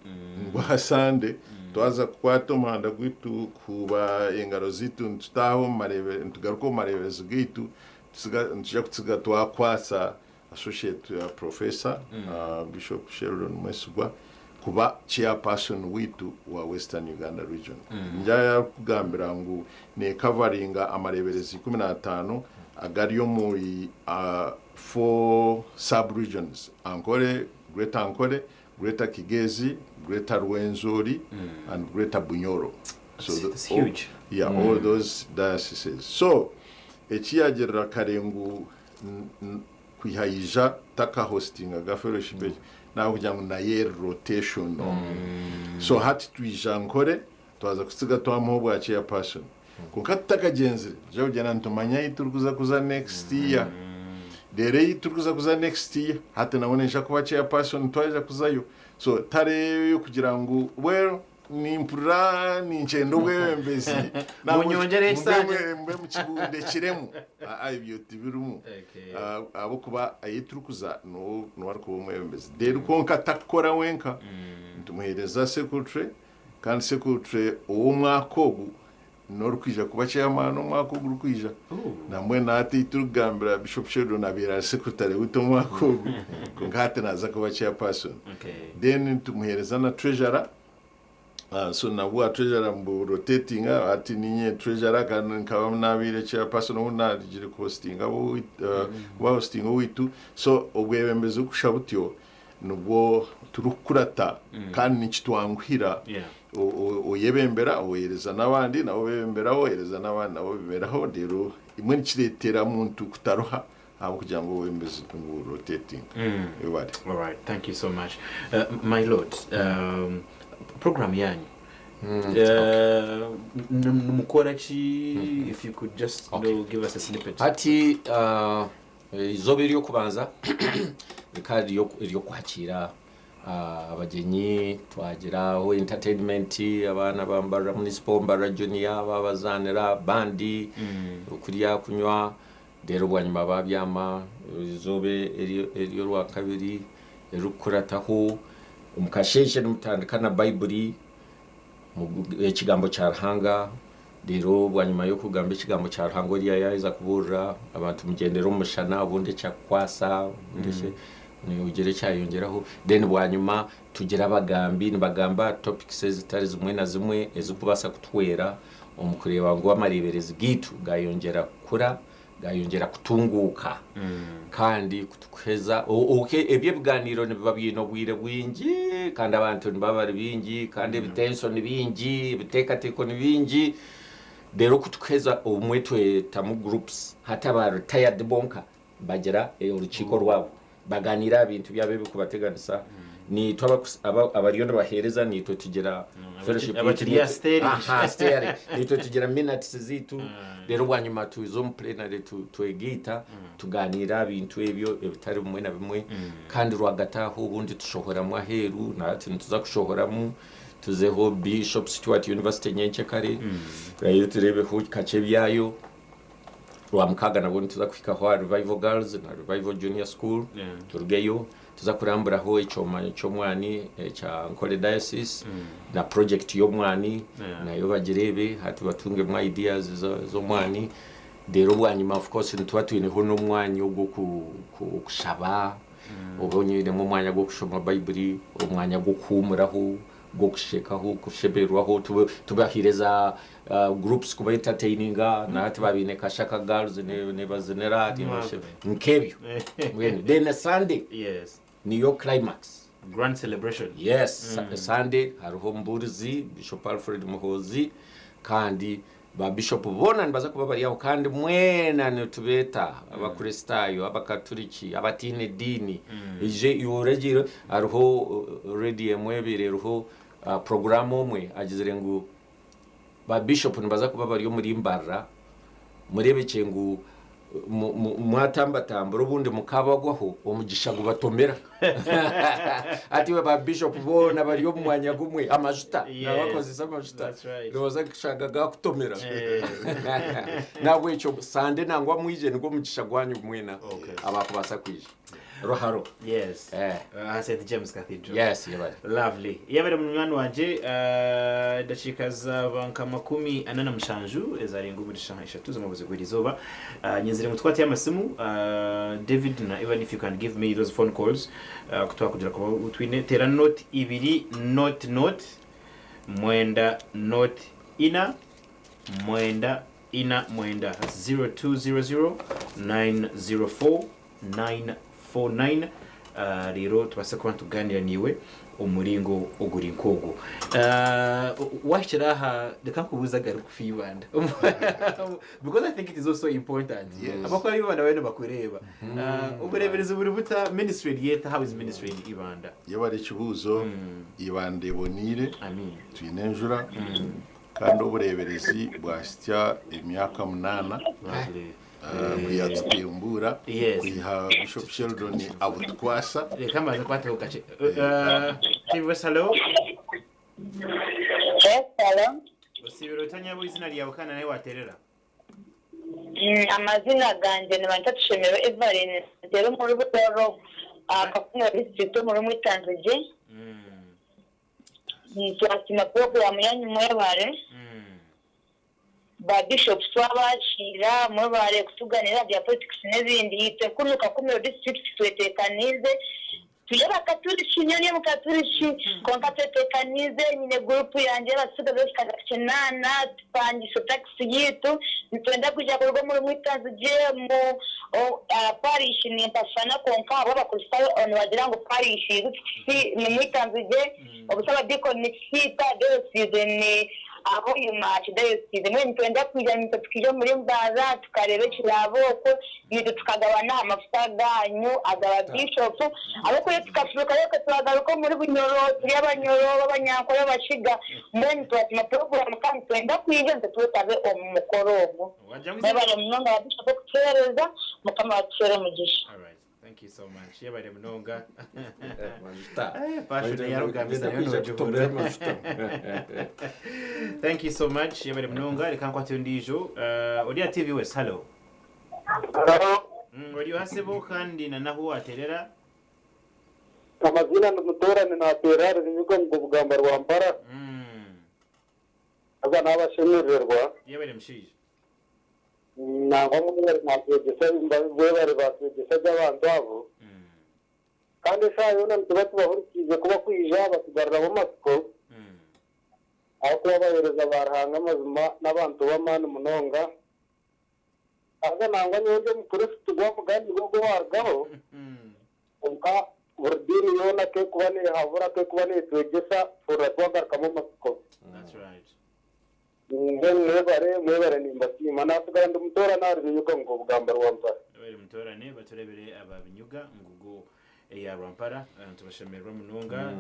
A: ngu aha Sunday twaza kukwata omuhanda gwaitu kuhuuba engaro zaitu nitutaaha omu mareebe nitugaruka omu mareeberezi gaitu tusiga nituija kutsiga twakwatsa Associate Professor Bishop Sheldon Mwesigwa kuba chairperson waitu wa Western Uganda Region. Ngyaya kukugambira ngu nekavaringa amareeberezi 15 agari omuri 4 sub regions, Ankole, Greater Ankole, Greater Kigezi, Greater Rwenzori and Greater Bunyoro.
F: So that's huge.
A: Yeah, all those dioceses. So ekiyagirira kare ngu kwiha yaija takahostingaga fellowship egi nahabw'okugira ngu nayo eri rotational. So hati twija Nkore twaza kutsiga twamuha obwa chairperson. Kwonka tutakagyenzire nituija kugyenda nitumanya ahi turikuza kuza next year. Reero ei turikuza kuza next year hati nabwo naija kuba chairperson twaija kuzayo. So tareeyo kugira ngu well Nimpurira ninkyenda obwebembezi.
F: Munyongyere ekisanja.
A: Mbe mukibundekiremu. Aa ebyo tibirimu. Ahabw'okuba ahi turikuza niwe arikuba omwebembezi. Reero kwonka takukora wenka. Nitumuheereza secretary kandi secretary ow'omwaka ogu n'orikwija kuba chairman omwaka ogurikwija. Nambwenu hati ei turikugambira Bishop Sheldon abaire ari secretary waitu omwaka ogu kwonka hati naaza kuba chairperson. Then nitumuheereza na treasurer. So nabwo treasurer mbu rotatinga hati ninye treasurer kandi nkaba nabaire chairperson obu narugire kuhostinga kuba hostinga owaitu. So obwebembezi bukusha butyo nibwo turikukurata kandi nikitwanguhira. Oyebembera ohereza n'abandi nabo bebemberaho ohereza n'abandi nabo bebemberaho reero imwe nikireetera muntu kutaruha ahabw'okugira ngu obwebembezi nibu rotatinga. Webare.
F: Alright, thank you so much. My lord, program yanyu nimukora ki? If you could just know, give us a snippet.
G: Hati eizooba ery'okubanza rikaba riri ery'okwakiira abagyenyi, twagiraho entertainment, abaana ba Mbarara Municipal, Mbarara Junior babazaanira, bandi, okurya, kunywa, reero bwanyima baabyama. Eizooba ery'orwakabiri eririkukurataho, omu kasheeshe nimutandika na Baiburi, Ekigambo kya Ruhanga, reero bwanyima y'okugamba Ekigambo kya Ruhanga oriya yaaheza kubuurira, abantu mugyendere omu mushana, obundi ekyakukwasa, obundi eki. Ogira ekyayongyeraho. Then bwanyima tugira abagambi nibagamba topics ezitari zimwe na zimwe ezikubaasa kutuhwera omu kureeba ngu amareeberezi gaitu gayongyera kukura, gayongyera kutunguuka kandi kutukuheza ebyo ebiganiiro nibiba biine obwire bwingi kandi abantu nibaba bari baingi kandi ebitenso ni bingi, ebiteekateeko ni bingi. Reero kutukuheza obumwe twetamu groups hati aba retired bonka bagira orukiiko rwabo baganiira aha bintu byabo ebirikubateganisa. Naitwe abariyo nibaheereza naitwe tugira fellowship yaitu, naitwe tugira minutes zaitu reero bwanyima tuza omu plenary twegaita tuganiira aha bintu ebyo ebitari bimwe na bimwe. Kandi rwagati aho obundi tushohoramu aheeru, na hati nituza kushohoramu tuzeho Bishop Stuart University nyencekare nayo tureebeho kakye ebyayo. Rwamukaaga nabwo nituza kuhikaho aha Revival Girls na Revival Junior School turugeyo tuza kuramburaho ekyoma ky'omwani ekya Ankole Diocese na project y'omwani nayo bagireebe hati batungemu ideas z'omwani. Reero bwanyima of course nituba twineho n'omwanya ogw'okushaba oba oinemu omwanya gw'okushoma Baiburi, omwanya gw'okuhuumuraho, gw'okushekaho, kushemererwaho, tubahaire za groups kuba entertaininga na hati babaine Kashaka Girls nebazinira nk'ebyo. Mbwenu then Sunday niyo climax.
F: Grand celebration.
G: Yes, Sunday hariho omubuurizi Bishop Alfred Muhoozi kandi ba Bishop boona nibaza kuba bari aho kandi mwena nitubeeta Abakristaayo, Abakaturiki, abataine diini, ije iwe oragiire hariho radio emwe ebaire eriho puroguraamu omwe agizire ngu ba Bishop nibaza kuba bari omuri Mbarara mureebekye ngu Mwatambatambura obundi mukabagwaho omugisha gubatomera. Hati iwe ba bishop boona bari omu mwanya gumwe amajuta nabakozesa amajuta nobaasa kushanga gakutomera. Nahabwekyo Sande nangwa mwije nigwo mugisha gwanyu mwena abakubaasa kwija. Ruharo.
F: Yes.
G: Eh.
F: Aha St James Cathedral.
G: Yes, yebare.
F: Lovely. Yabere munywani wangye ah, edakiika zaaba nka 47 ezarenga omuri shaaha ishatu z'omubuzi gw'erizooba. Ah, nyenzire ngu tukwate amasimu ah, David na Evan if you can give me those phone calls ah, ku twakugira kuba twine teera not ibiri not not mwenda not ina mwenda ina mwenda that's 0200 904 949 reero tubaase kuba nitugaaniira naiwe omu muringo oguri nk'ogwo. Waahikire aha reka nkubuuze agarikufa Ibanda because I think it is also important. Abakuba b'Ibanda bariyo nibakureeba. Obureeberezi buri buta? Ministry eri eta? How is ministry in Ibanda?
A: Yebare ekibuuzo, Ibanda eboneire, twine enjura kandi obureeberezi bwahitsya emyaka munaana. Kwiha tutembuura kwiha Bishop Sheldon abutukwasa.
F: Reka mbanze nkwateho kakye. TV West, hello.
J: Yes, hello.
F: Osiibire ota nyabo eizina ryawe kandi nahi waterera?
J: Amazina gangye nibanyeta Tushemererwe Evelyn nteera omuri Butooro aha Kakumiro district omuri Mwitanzigye. Twasiima puroguraamu yanyu mwebare. Ba Bishops twabakiira, mwebare kutuganira aha bya politics n'ebindi. Itwe kunu Kakumiro district twetekaniize, turi abakaturiki, nyowe ndi omukaturiki kwonka twetekaniize, nyine group yangye y'abatsigazi b'ekikaga kinaana, tupangise taxi yitu, nitwenda kwija kuruga omuri Mwitanzigye omu parish nimpashana kwonka ahabw'abakristaayo nibagira ngu parish ni Mwitanzigye. Obusa abadiikoni ni Kisiita Dayosiizi ni Hoima Archdiocese. Mbwenu nitwenda kwija naitwe tukaija omuri Mbarara tukareeba ekiraaba okwo naitwe tukagabana aha mafuta gaanyu aga ba Bishop ahabw'okuba tukafurukayo twagaruka omuri Bunyoro turi Abanyoro b'Abanyankore Abakiga mbwenu twasiima puroguraamu kandi nitwenda kwija naitwe twetabe omu mukoro ogu. Mwebare munonga ba Bishop okutuheereza Mukama abatuheere omugisha.
F: Thank you so much. Yebare munonga.
G: Majuta.
F: Eh, passion yarugambisa nayo
G: Kwija kutomera
F: nogihurira.
G: amajuta.
F: Thank you so much. Yebare munonga. Reka nkwate ondiijo. Ori aha TV West. Hello. Ori oha sebo kandi na nahu waterera?
K: Amazina ndi Mutoorani naateera ahari Runyuga omu Bugamba Rwampara. Haza naabashemerererwa.
F: Yebare mushaija.
K: Nangwa mwebare mwatwegyesa mwebare baatwegyesa gye abantu abo. Kandi eshaaha yoona nituba tubahurikiize ku bakwija batugaruraho amatsiko, ahabw'okuba abaheereza ba Ruhanga amazima n'abantu b'amaani munonga. Haza nangwa nyowe ndi Omukristo gwa mugani nigwo ogu owarugaho, kwonka buri diini yoona ku erikuba neehabura, ku erikuba neetwegyesa, tuhurira twagarukamu amatsiko. Mbwenu mwebare, mwebare nimbasiima. Naatsigara ndi mutoorane ahari Binyuga ngu Obugamba Rwampara.
F: Abari mutoorane baturebere aba Binyuga ngugo eya Rwampara nitubashemererwa munonga.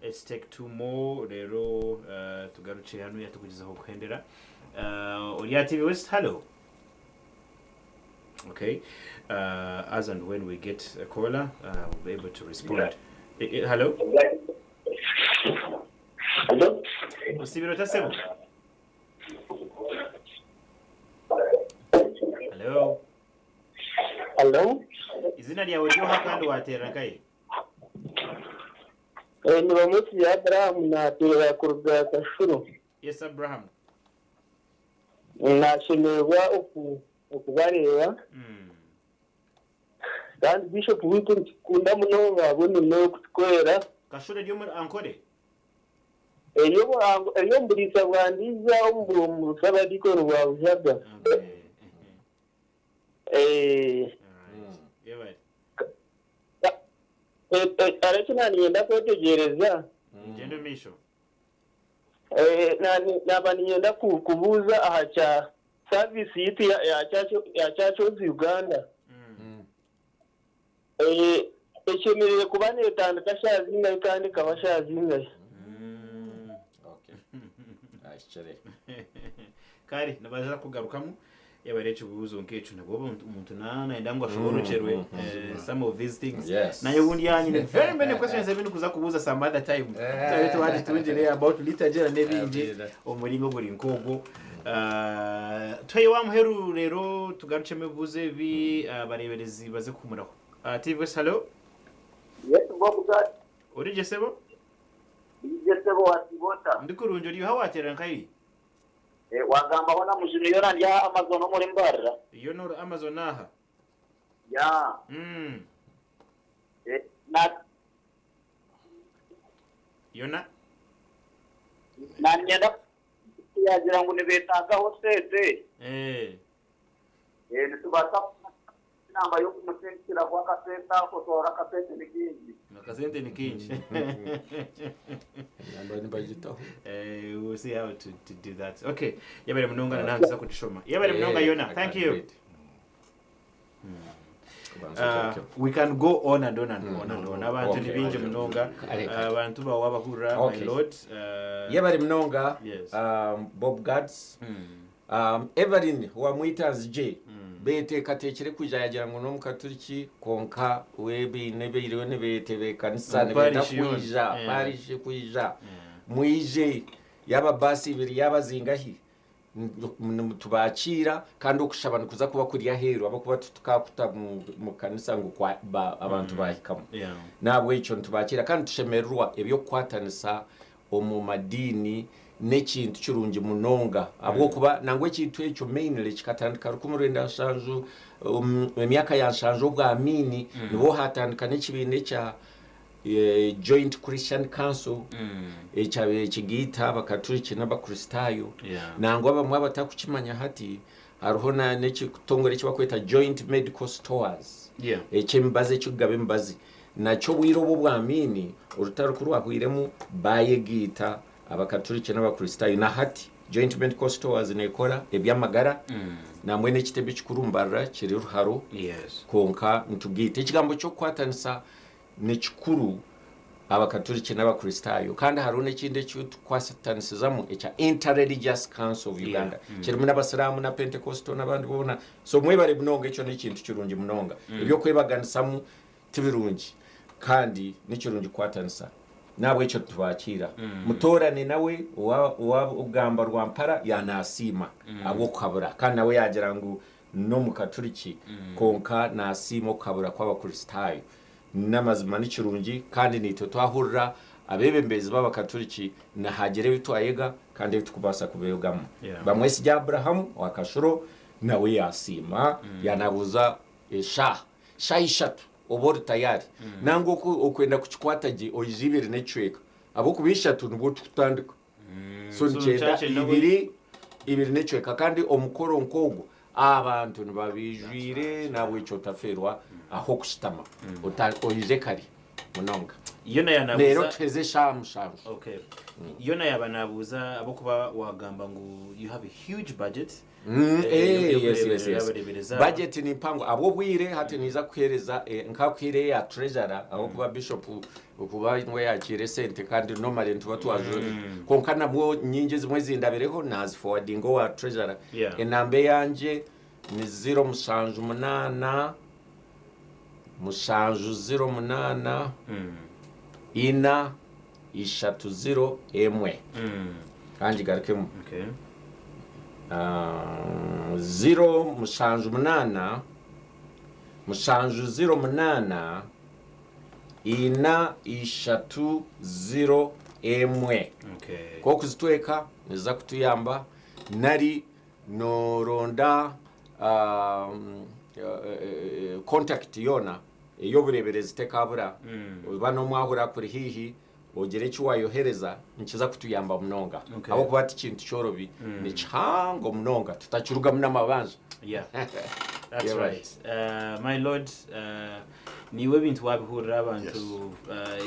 F: Let's take two more reero tugarukye hanuya tukugyezeho kuhendera. Ori aha TV West, hallo. Okay, as and when we get a caller, we'll be able to respond. Hello?
K: Hello?
F: Osiibire ota sebo? Hello?
K: Hello?
F: Izina ryawe ryoha kandi wateerera nkahi?
K: Eh, nibamwetire Abraham nateerera kuruga Kashuro.
F: Yes, Abraham.
K: Nashemererwa oku okubareeba. Kandi Bishop waitu nitukukunda munonga ahabw'emirimo ei orikutukorera.
F: Kashuro eri omuri Ankole?
K: Eri eri omu buriisa bwa Ndiija omu busabadiikoni bwa Bujaga. Hariho eki naaba niinyenda kwetegyereza.
F: Gyenda omu maisho.
K: Naaba niinyenda kubuuza aha kya saviisi yaitu ya Church of Uganda. Eshemereire kuba neetandika shaaha zingahi kandi ekaba shaaha zingahi?
G: Ahikire.
F: Kare nibaza kugarukamu yaba ari ekibuuzo nk'ekyo nabwo omuntu nayenda ngu ashoborokyerwe some of these things. Naye obundi aha nyine very many questions ebi ndikuza kubuuza some other time. Turabe twagitungire about liturgy n'ebindi omu muringo oguri nk'ogwo. Tuheyo wa muheru reero tugarukyemu ebibuuzo ebi abareeberezi baze kuhumuraho. TV West, hallo.
K: Yes, Bob Gad.
F: Ori gye sebo?
K: Ndi gye sebo wasiiba ota?
F: Ndi kurungi ori oha wateerera nkahi?
K: Wagambaho na Mujuni yoona ndi aha Amazon omuri Mbarara.
F: Yoona ori Amazon aha?
K: Yeah. Na
F: Yoona?
K: Nanyenda yagira ngu nibetagaho sente. Nitubaasa kumuha enamba y'okumusindikiraho akasente ako toora akasente ni kaingi.
F: Akasente ni kaingi.
G: Enamba nibagitaho.
F: We'll see how to do that. Okay. Yebare munonga na nantuza kugishoma. Yebare munonga Yona. Thank you. We can go on and on and on and on. Abantu ni baingi munonga. Abantu bawe abahurira my lord.
G: Yebare munonga
F: Yes.
G: Bob Gads. Evelyn wamwita nzije beteekateekire kwija yagira ngu n'omukaturiki kwonka we baine biriyo nibetebeekanisa
F: Omu
G: nibenda
F: parish yoona.
G: kwija parish kwija mwije yaaba baasi ibiri yaaba zingahi nitubakiira kandi okushaba nikuza kuba kuri aheeru ahabw'okuba titukakuta mu kanisa ngu abantu baahikamu. N'ahabw'ekyo nitubakiira kandi nitushemererwa eby'okukwatanisa omu madiini n'ekintu kirungi munonga ahabw'okuba nangwa ekintu ekyo mainly kikatandika rukumi rwenda nshanju omu emyaka ya nshanju obwamiini nibwo haatandika n'ekibiina ekya Joint Christian Council ekyabaire kigaita Abakaturiki n'Abakristaayo. Nangwa abamwe abatarikukimanya hati, hariho n'ekitongore eki barikweta Joint Medical Stores eky'emibazi ekirikugaba emibazi. Nakyo obwire obu obwamiini orutaro ku rwahweiremu baayegaita Abakaturiki n'Abakristaayo. Na hati Joint Medical Stores neekora eby'amagara nambwenu ekitebe ekikuru Mbarara kiri Ruharo kwonka nitugaita. Ekigambo ky'okukwatanisa Ni kikuru Abakaturiki n'Abakristaayo kandi hariho n'ekindi eki tukwatanisizamu ekya Inter-Religious Council of Uganda kirimu n'Abasiraamu na Pentecostal n'abandi boona. So mwebare munonga ekyo n'ekintu kirungi munonga. Eby'okwebaganisamu ti birungi kandi ni kirungi kukwatanisa. N'ahabw'ekyo nitubakiira. Mutoorane nawe owa Rwampara yaanaasiima ahabw'okuhabura kandi nawe yaagira ngu n'Omukaturiki kwonka naasiima okuhabura kw'Abakristaayo. N'amazima ni kirungi kandi naitwe twahurira abeebembezi b'Abakaturiki nihagira ebi twayega kandi ebi turikubaasa kubeegamu. Bamwesigye Abrahamu owa Kashuro nawe yaasiima yaanabuuza eshaaha, shaaha ishatu. Oba ori tayari. Nangwa oku okwenda kukikwata gye oije ibiri n'ekicweka. Ahabw'okuba ishatu nibwo turikutandika. So
F: So
G: nikyenda
F: nikyakye nabwo-
G: ibiri, ibiri n'ekicweka kandi omukoro nk'ogwo abantu nibabiijwire nahabwekyo otafeerwa ah'okushutama. Ota oije kare munonga.
F: Yona yanabuuza
G: Reero tuheze eshaaha mushanju.
F: Okay. Yona yaba nabuuza ahabw'okuba wagamba ngu you have a huge budget.
G: Eh, yes, yes, yes. Budget ni mpango ahabw'obwire hati ninza kukuheereza eh, nkakuhaire eya treasurer ahabw'okuba bishop okuba niwe yakiira esente kandi normally nituba twazo kwonka nabwo nyingi ezimwe ezindabireho naziforwardinga owa treasurer. Enamba eyangye ni ziro mushanju munaana mushanju ziro munaana ina ishatu ziro emwe. Kangigarukemu. Ziro mushanju munaana mushanju ziro munaana ina ishatu ziro emwe. Ku okuzitweka niziza kutuyamba nari Nooronda contact yoona ey'obureeberezi tekaabura, oba n'omwahura akuri haihi ogire eki waayohereza nikiza kutuyamba munonga ahabw'okuba ti kintu kyorobi, ni kihango munonga tutakirugamu n'amabanja.
F: Yeah. That's right. My lord, niiwe ebintu waabihurira abantu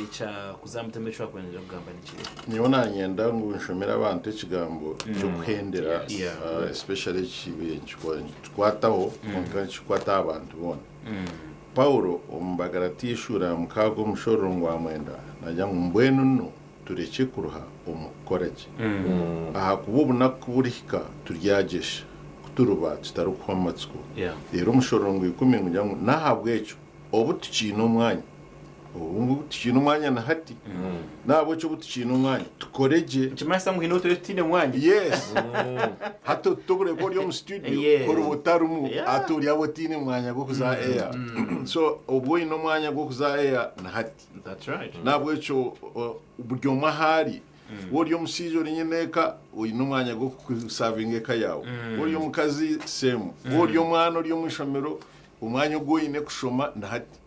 F: ekyakuza aha mutima eki wakwendire kugamba nikiriha?
A: Nyowe nanyenda ngu nshomere abantu ekigambo ky'okuhendera especially ekibaire nikikwataho kwonka nikikwata aha bantu boona. Paulo omu Bagalatia eshuura ya mukaaga omushororongo gwa mwenda naagira ngu mbwenu nu turekye kuruha omu kukora gye, ahakuba obunaku ku burihika turyagyesha, ku turiba tutarikuhwa matsiko. Reero omushororongo ikumi nigugira ngu n'ahabw'ekyo obu tukiine omwanya, obu ngu tukiine omwanya na hati, n'ahabw'ekyo obu tukiine omwanya tukore gye.
F: Nikimanyisa ngu haine obu turiba tutaine mwanya.
A: Yes. Hati otokureba ori omu studio, ku oriba otarimu, hati ori aho otaine mwanya gw'okuza aha air. So obu oine omwanya gw'okuza aha air ni hati.
F: That's right.
A: N'ahabw'ekyo buri omwe ahu ari, waaba ori omushaija ori nyineeka, oine omwanya gw'okusavinga eka yaawe. Waaba ori omukazi, same. Waaba ori omwana ori omu ishomero, omwanya ogu oine kushoma ni hati.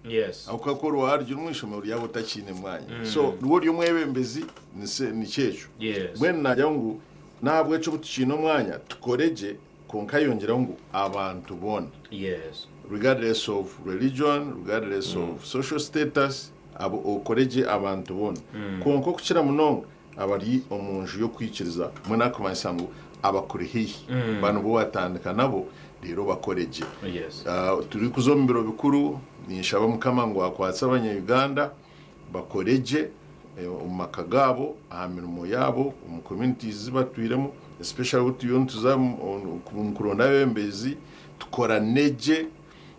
A: Ahabw'okuba ku oriba waarugire omu ishomero oryaba otakiine mwanya. So waaba ori omwebembezi, nikyo ekyo. Mbwenu naagira ngu n'ahabw'ekyo obu tukiine omwanya, tukore gye kwonka yongyeraho ngu abantu boona. Regardless of religion, regardless of social status, abo okore gye abantu boona. Kwonka okukira munonga abari omu nju y'okwikiriza mbwenu arikumanyisa ngu abakuri haihi ba nibo watandika nabo reero obakore gye. Turikuza omu biro bikuru ninshaba Mukama ngu akwatse abanya Uganda bakore gye omu maka gaabo, aha mirimo yaabo, omu communities ezi batwiremu especially obu turiyo nituza omu kuronda abeebembezi tukorane gye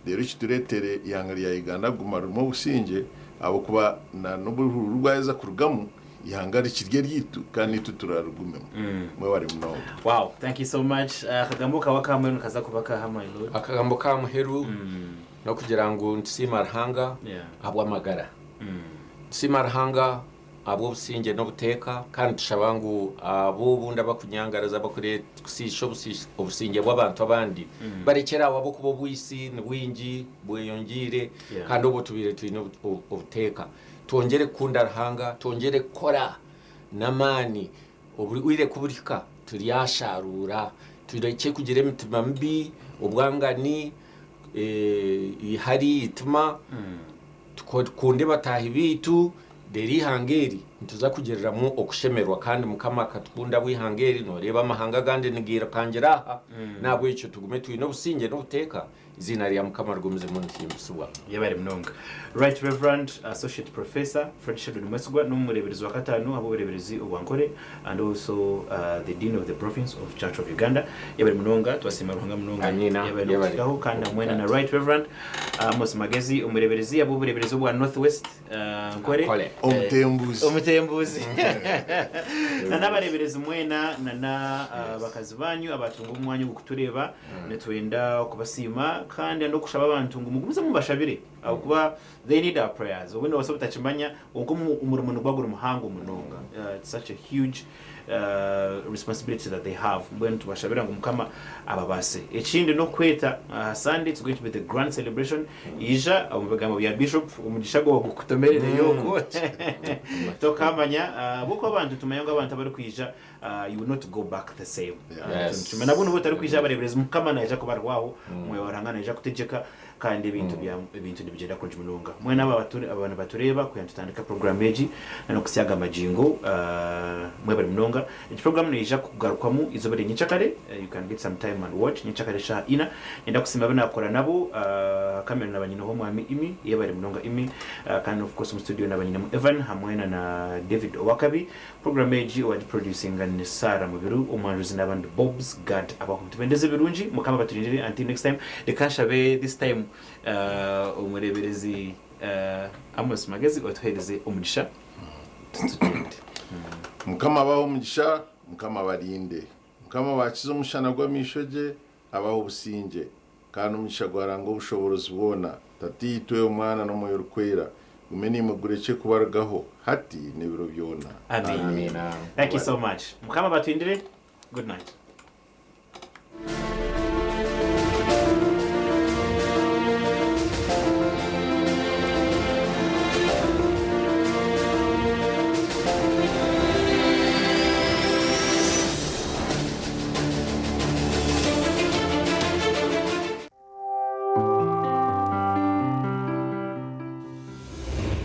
A: reero kitureetere eihanga rya Uganda kuguma ririmu obusingye ahabw'okuba na n'oburuuru bwaheza kurugamu eihanga rikiri eryaitu kandi naitwe turarigumemu. Mwebare munonga.
F: Wow, thank you so much. Akagambo kawe akaha muheru nikaza kuba kaha my lord?
G: Akagambo kaha muheru n'okugira ngu nitusiima Ruhanga ahabw'amagara. Nitusiima Ruhanga ahabw'obusingye n'obuteeka kandi nitushaba ngu abo obundi abakunyangaraza abakusiisha obusingye bw'abantu abandi barekyere aho ahabw'okuba obwitsi ni bwingi bweyongyeire kandi obwo tubaire twine obuteeka. Twongyere kukunda Ruhanga, twongyere kukora n'amaani obwire ku burihika turyasharuura. Turekye kugira emitima mibi, obwangani, eihari, eitima. Tukunde bataahi baitu, reero eihanga eri nituza kugiriramu okushemererwa kandi Mukama akatukunda ahabw'eihanga eri, nooreeba amahanga agandi nigairukangira aha, n'ahabw'ekyo tugume twine obusingye n'obuteeka, eiziina rya Mukama rigumizemu nirihimbisibwa.
F: Yebare munonga. Right Reverend Associate Professor Fred Sheldon Mwesigwa n'omureeberezi wa kataano ahabw'obureeberezi obwa Nkore and also the Dean of the Province of Church of Uganda. Yebare munonga, twasiima Ruhanga munonga
G: Amiina,
F: yebare
G: yebare.
F: n'okutuhikaho kandi hamwe na Right Reverend Amos Magezi omureeberezi ahabw'obureeberezi obwa North West Nkore.
G: Nkore.
A: Omutembuzi.
F: Omutembuzi. Na n'abareeberezi mwena na n'abakazi banyu abatunga omwanya ogu kutureeba nitwenda kubasiima kandi n'okushaba abantu ngu mugumizemu mubashabire ahabw'okuba they need our prayers. Obundi nobaasa obutakimanya kwonka omurimo niguba guri muhango munonga. It's such a huge Responsibility that they have mbwenu tubashabira ngu mukama ababaase. Ekindi n'okweta aha Sunday it's going to be the grand celebration ija omu bigambo bya bishop omugisha gwawe gukutomerereyo okwo tokamanya ahabw'okuba abantu tumanya ngu abantu abarikwija you will not go back the same.
G: Yes.
F: Tumanya nabwo nobu otarikwija abareeberezi mukama naija kubarwaho omwoyo wa Ruhanga naija kutegyeka Kandi ebintu bya ebintu nibigyenda kurungi munonga. Mwena abo abaturi aba nibatureeba kuhika nitutandika puroguraamu egi na n'okuhitsya aga magingo mwebare munonga. Egi puroguraamu neija kugarukwamu eizooba rya nyekyakare, you can get some time and watch nyekyakare eshaaha ina. Niinyenda kusiima abu naakora nabo, aha kamera naaba nyineho omwami Immy, yebare munonga Immy, kandi of course omu studio naaba nyinemu Evan hamwe na na David Owakabi. Puroguraamu egi owagiproducinga ni Sarah Mubiru, omwanjuzi naaba ndi Bobs Gad Abaho. Tubendeze ebirungi, Mukama abaturindire until next time. Reka nshabe this time omureeberezi Amos Magezi otuheereze omugisha tugyende.
A: Mukama abahe omugisha, Mukama abarinde. Mukama abakize omushana gw'amaisho gye, abahe obusingye. Kandi omugisha gwa Ruhanga ow'obushoboorozi bwona, Tataitwe, Omwana, n'Omwoyo Orikwera, gume naimwe gurekye kubarugaho hati n'ebiro byona.
F: Amiina. Thank you so much. Mukama abatwindire. Good night.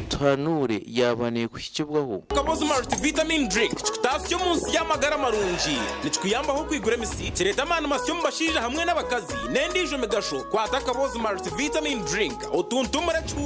D: Tuhanuure yaaba neekuhikibwaho.
E: Kabozi Multivitamin Drink kikutaasya omu nsi y'amagara marungi. Nikikuyambaho okwigura emisi, kireeta amaani masya omu bashaija hamwe n'abakazi, n'endiijo migasho. Kwata Kabozi Multivitamin Drink otuntumure ekihuuko.